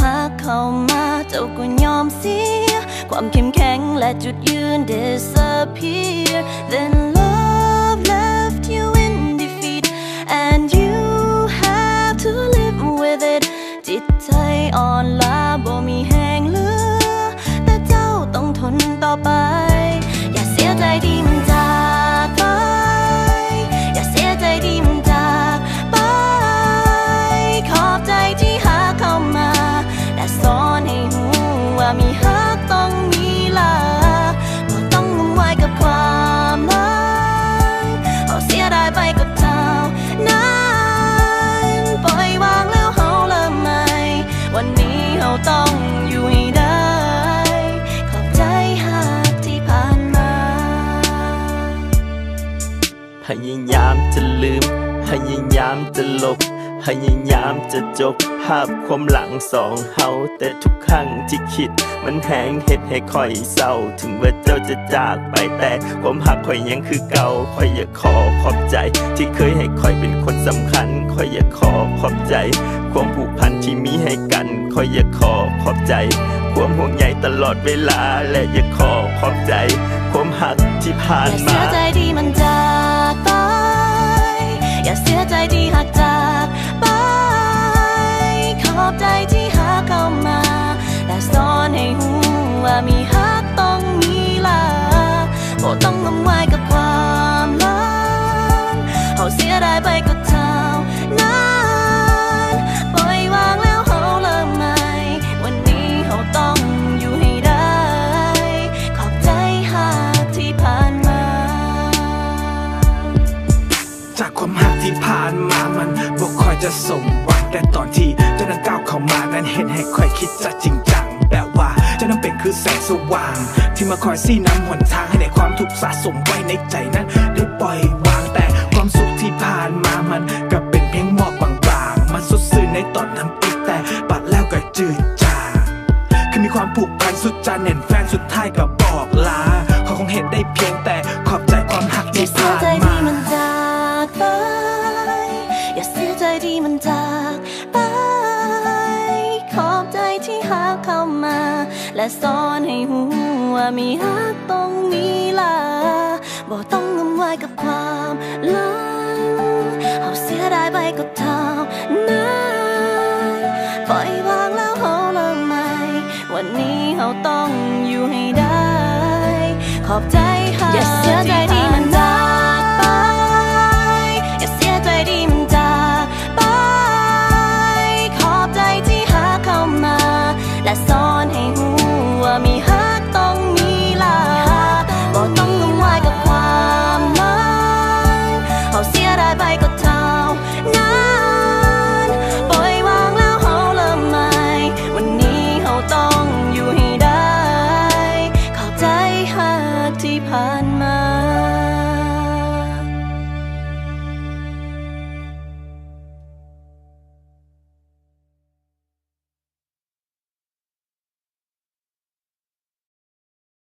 ຮັກເຂົ້າມາ ເຈົ້າກໍຍອມເສຍ ຄວາມເຂັ້ມແຂງ ແລະ ຈຸດຢືນ disappear. Then love left you in defeat, and you have to live with it. ຈິດໃຈອ່ອນລ້າ ບໍ່ມີແຮງເຫຼືອ ແຕ່ເຈົ້າຕ້ອງທົນຕໍ່ໄປ. ຢ່າເສຍໃຈທີ່ມັນຈາກໄປ ຢ່າເສຍໃຈທີ່ມັນຈາກໄປ. ຂອບໃຈທີ່ຮັກເຂົ້າມາ ແລະ ສອນໃຫ້ຮູ້ວ່າມີຮັກຕ້ອງມີລາ ບໍ່ຕ້ອງງມງາຍກັບຄວາມຫຼັງ ເຮົາເສຍດາຍໄປກັບເຈົ້ານັ້ນ ປ່ອຍວາງແລ້ວເຮົາເລີ່ມໃໝ່ ວັນນີ້ເຮົາຕ້ອງຢູ່ໃຫ້ໄດ້ ຂອບໃຈຮັກທີ່ຜ່ານມາ. ພະຍາຍາມຈະລືມ ພະຍາຍາມຈະລົບ ພະຍາຍາມຈະຈົບພາບຄວາມຫຼັງສອງເຮົາ ແຕ່ທຸກຄັ້ງທີ່ຄິດ ມັນແຮງເຮັດໃຫ້ຂ້ອຍເສົ້າ ເຖິງວ່າເຈົ້າຈະຈາກໄປ ແຕ່ຄວາມຮັກຂ້ອຍຍັງຄືເກົ່າ. ຂ້ອຍຢາກຂໍຂອບໃຈ ທີ່ເຄີຍໃຫ້ຂ້ອຍເປັນຄົນສຳຄັນ ຂ້ອຍຢາກຂໍຂອບໃຈ ຄວາມຜູກພັນທີ່ມີໃຫ້ກັນ ຂ້ອຍຢາກຂໍຂອບໃຈ ຄວາມຫ່ວງໃຍຕະຫຼອດເວລາ ແລະ ຢາກຂໍຂອບໃຈ ຄວາມຮັກທີ່ຜ່ານມາ. ຢ່າເສຍໃຈທີ່ມັນຈາກໄປ ຢ່າເສຍໃຈທີ່ຮັກຈາກໄປ ຂອບໃຈທີ່ຮັກເຂົ້າມາ ແລະ ສອນໃຫ້ຮູ້ວ່າມີຮັກຕ້ອງມີລາ ບໍ່ຕ້ອງງມງາຍກັບຄວາມຫຼັງ ເຮົາເສຍດາຍໄປກັບເຈົ້ານັ້ນ ປ່ອຍວາງແລ້ວເຮົາເລີ່ມໃໝ່ ວັນນີ້ເຮົາຕ້ອງຢູ່ໃຫ້ໄດ້ ຂອບໃຈຮັກທີ່ຜ່ານມາ. ຈາກຄວາມຮັກທີ່ຜ່ານມາ ມັນບໍ່ຄ່ອຍຈະສົມຫວັງ ແຕ່ຕອນທີ່ເຈົ້ານັ້ນກ້າວເຂົ້າມານັ້ນ ເຮັດໃຫ້ຂ້ອຍຄິດຈະຈິງຈັງ ແບບວ່າເຈົ້ານັ້ນເປັນຄືແສງສະຫວ່າງ ທີ່ມາຄອຍຊີ້ນຳຫົນທາງ ໃຫ້ໃນຄວາມທຸກສະສົມໄວ້ໃນໃຈນັ້ນ ໄດ້ປ່ອຍວາງ ແຕ່ຄວາມສຸກທີ່ຜ່ານມາ ມັນກໍເປັນພຽງໝອກບາງໆ ມັນສົດຊື່ນໃນຕອນທຳອິດ ແຕ່ປັດແລ້ວກໍຈືດຈາງ ຄືມີຄວາມຜູກພັນສຸດຈະແໜ້ນແຟ້ນ ສຸດທ້າຍກໍບອກລາ ເຂົາຄົງເຮັດໄດ້ພຽງແຕ່ຂອບໃຈຄວາມຮັກທີ່ຜ່ານມາ. ຢ່າເສຍໃຈທີ່ມັນຈາກໄປ ຢ່າເສຍໃຈທີ່ມັນຈາກໄປ ຂອບໃຈທີ່ຮັກເຂົ້າມາ ແລະ ສອນໃຫ້ຮູ້ວ່າມີຮັກຕ້ອງມີລາ ບໍ່ຕ້ອງງມງາຍກັບຄວາມຫຼັງ ເຮົາເສຍດາຍໄປກໍເທົ່ານັ້ນ ປ່ອຍວາງແລ້ວເຮົາເລີ່ມໃໝ່ ວັນນີ້ເຮົາຕ້ອງຢູ່ໃຫ້ໄດ້ ຂອບໃຈຮັກ ຢ່າເສຍໃຈທີ່ມັນຈາກໄປ ຢ່າເສຍໃຈທີ່ມັນຈາກໄປ ຂອບໃຈທີ່ຮັກເຂົ້າມາ ແລະ ສອ